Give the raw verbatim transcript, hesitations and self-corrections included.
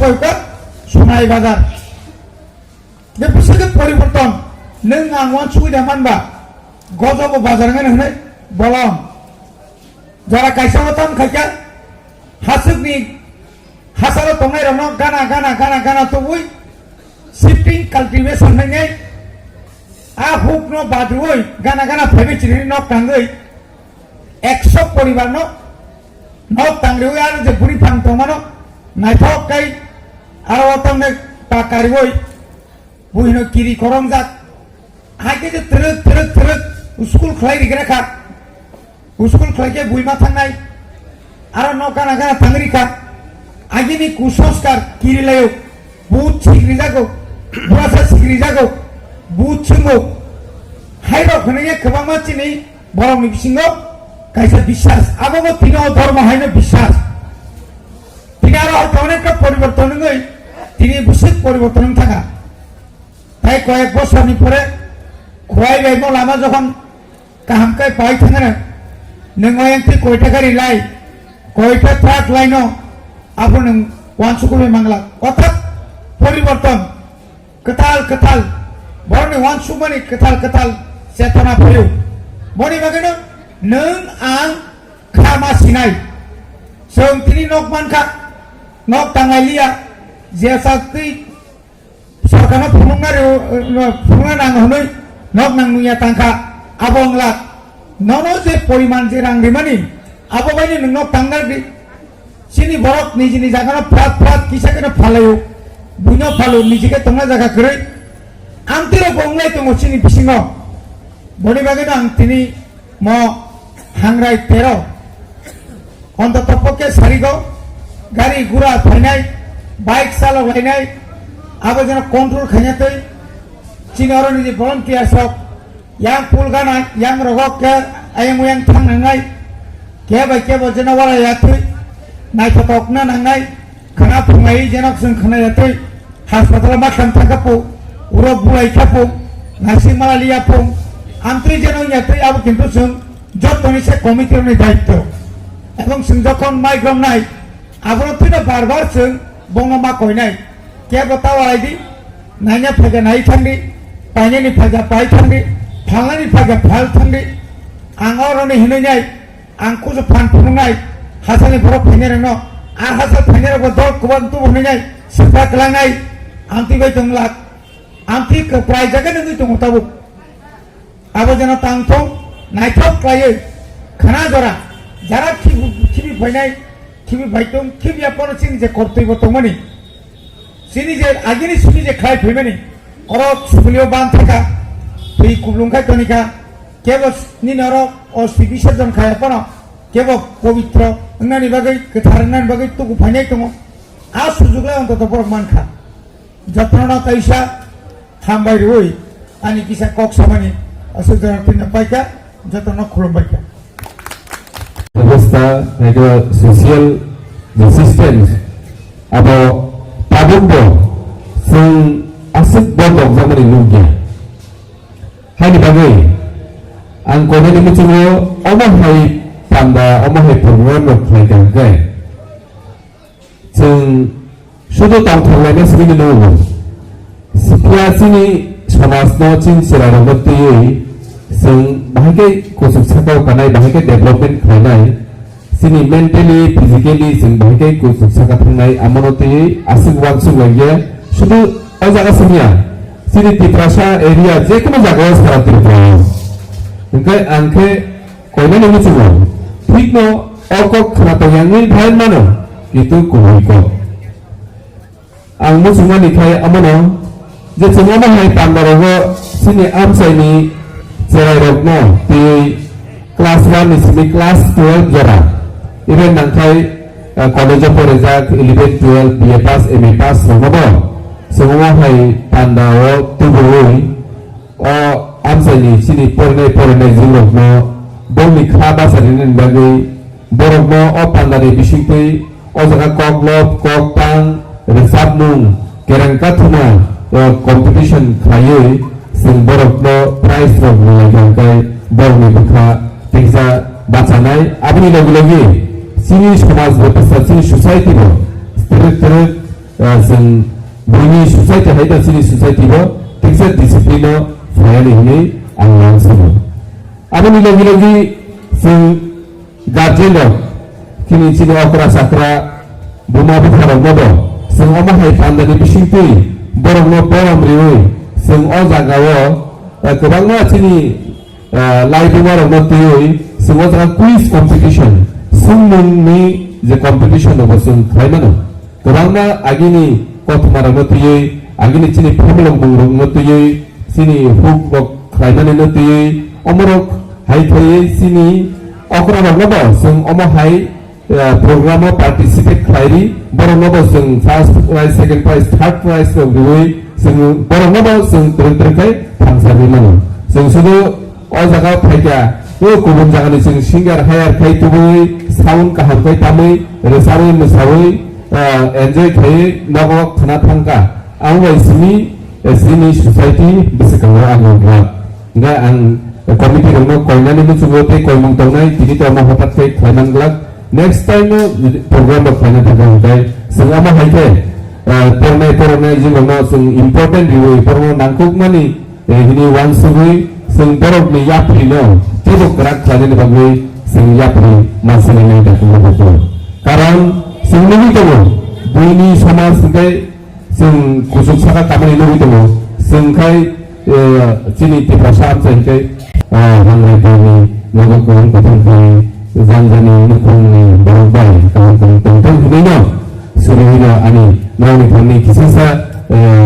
Koyka Sonai Bazar. Bebisike poriborton, nwng ang uansugwi da manba, gojobo bazar wngmani hwnwi bolong. Jora kaisa o tamo khaikha, hasukni hasaro tongnairokno gana, gana, gana, gana tubui shifting cultivation hwnwi a hukno badrwi gana, gana phaibai chini nok tangwi ekso poribarno nok tangriwi aro je buri phang tongmano naithok kai aro o tongnai pa kariwi buino kiri korongjak. Hai khe je twrwk, twrwk, twrwk school khlai rigra kha. School khlai khe buima thangnai. Aro nok gana gana thangri kha. Agini kusanskar kiri layo. But sikri jago. Burasa sikri jago. But sungo. Hai rok hwnwi kwbangma chini borokni bisingo kaisa biswas. Abobo tini o dhormo haino biswas. Tini aro hai khe onekta poriborton wngwi tini bwswk poriborton wng thangkha. Tai koyek bosorni pore Khowai bai mo lama jokhon kaham khe pai thangna, nwng oyang twi koita gari lai, koita truck laino, abo nwng uansukwi mangla. Orthat poriborton, kwtal kwtal, borokni uansukmani kwtal kwtal chetona phaio. Boni bagwino nwng ang kha ma sinai. Chwng tini nok mankha, nok tanglai liya, jesa twi sorkarno phunukna rw-, phunukna nango hwnwi nok nang nungya tangkha, abo wngla. Nono je poriman je rang rimani, abo baino nwng nok tangna di. Chini borok nijini jagano prat prat kisa kheno phalaio, buino phalo, nijikhe tongna jaga kwrwi. Amtwirokbo wnglai tongo chini bisingo. Boni bagwino ang tini mo hangrai tero. Ontotopokhe sarigo gari gura phainai, bike chalok lainai, abo jeno control khaina twi chini oroni je volunteers rok yang pul gana yang rogo khe ayang uyang thang nangnai, khe bai khe bo jeno wala ya twi naithotokna nangnai, khana phungai jenok chwng khana ya twi. Hospital ma kham thang kha pu, urok bulai kha pu, nasing mala liya pu, amtwi jeno ya twi abo kintu chwng jottoni se committee rokni daitto. Ebong chwng jokhon mai grom nai, abono twino bar bar chwng bongno ma koinai. Kebo ta walai di, naina phaja nai thang di, painani phaja pai thang di, phalnani phaja phal thang di. Ang oroni hinwi nai, ang kusu phan phunuknai, hasalni borok phainai rokno, a hasal phainai rokbo dol kubun tubu hinwi nai, sipra kwlangnai, amtwi bai tong lak, amtwi kwprai jaga nungwi tongo tabuk. Abo jeno tang thung, naithok khlaiwi, khana jora, jara khibi, khibi phainai, khibi phai thung, khibi ya pono chini je kortwi bo tongmani. Chini je agini chini je khlai phaimani, oro sukulio ban thaka, twi kublung khai tonika, kebo nini oro osti bisorjon khai pono, kebo pobitro wngnani bagwi, kwthar wngnani bagwi tuku phainai tongo. A sujuk lai ontoto borok mankha. Jotono kaisa hambai rwi ani kisa kok samani aswk jora tini paikha, jotono khulumbaikha. Bebosta naikha social resistance abo tabukbo chwng aswk bo tokjakmani nukya. Haini bagwi ang koinani muchungo omo hai panda, omo hai program rok khlai kha hwnkhe, chwng sudu tongthok laina simi nugo. Phiya chini somajno, chini chwrairokno twiwi chwng bahai khe kuchuk sakao kanai, bahai khe development khlainai, chini mentally, physically chwng bahai khe kuchuk saka thangnai, amono twiwi aswk uansuk laikya. Sudu o jaga simiya, chini Tiprasa area jekono jagao sara Tripura o. Hwnkhe ang khe koinani muchungo thikno o kok khna tongya wngwi phai mano, kintu kubui kok. Ang muchungmani khai omono je chwng omo hai pandarogo chini amchaini cherairokno twiwi class one ni simi class twelve jora, even nangkhai, eh, college o porijak, eleven, twelve, B A pass, M A pass roknobo chwng omo hai pandao tubuwi o amchaini chini porinai porinai jilrokno bongni kha bacharinani bagwi borokno o pandani bisingtwi o jaga koklop, koktang, rwchapmung, kereng kathuna, o competition khlaiwi chwng borokno prize rok rwlai kha, hwnkhe borokni bwkha tengsa bachanai. Aboni logi logi chini somaj bebostha, chini society bo twrwk twrwk ah, chwng buini society hai da chini society bo tiksa discipline o phaiyani hinwi ang uansukgo. Aboni logi logi chwng guardian rok, chini, chini okra chakra, buma bupha rokno bo chwng omo hai pandani bisingtwi borokno borom riwi chwng o jaga o, eh, kwbangma chini, eh, laibuma rokno twiwi chwng o jaga quiz competition, swngmungni je competition rokbo chwng khlai mano. Kwbangma agini kothoma rokno twiwi, agini chini phomolong bung rokno twiwi, chini huk rok khlaimani no twiwi, omorok hai khaiwi chini okra rokno bo chwng omo hai, eh, program o participate khlairi, borokno bo chwng first prize, second prize, third prize rok riwi chwng borokno bo chwng twrwk twrwk khai thangsarwi mano. Chwng sudu o jaga phaikha, o kubun jagani chwng singer hire khai tubui, sound kaham khai tamwi, rwchabwi mwsawi, eh, enjoy khaiwi nogo khna thangkha. Ang bai simi, eh, chini society bwswkango ang nukha. Hingkhe ang committee rokno koinani muchungo tei koimung tongnai, tini to omo hothat khe khlaiman glak. Next time o program rok khlaina thangkha hwnkhe chwng omo hai khe, eh, pornai pornai jing rokno chwng important riwi borokno nangkukmani, eh, hini uansugwi chwng borokni yaprino teibo kwrak khlainani bagwi chwng yapri ma sinai nai da wngma bo. Karon chwng nugwi tongo, buini somaj hwnkhe chwng kuchuk saka kamani nugwi tongo. Chwng khai, eh, chini Tiprasa amchai hwnkhe, ah, Hangrai Bini nogo kwbang kwthang khe jang jani nukhungni borok bai kaham kaham tongthok hinwi no suri hino ani nokni thani kisasa, eh,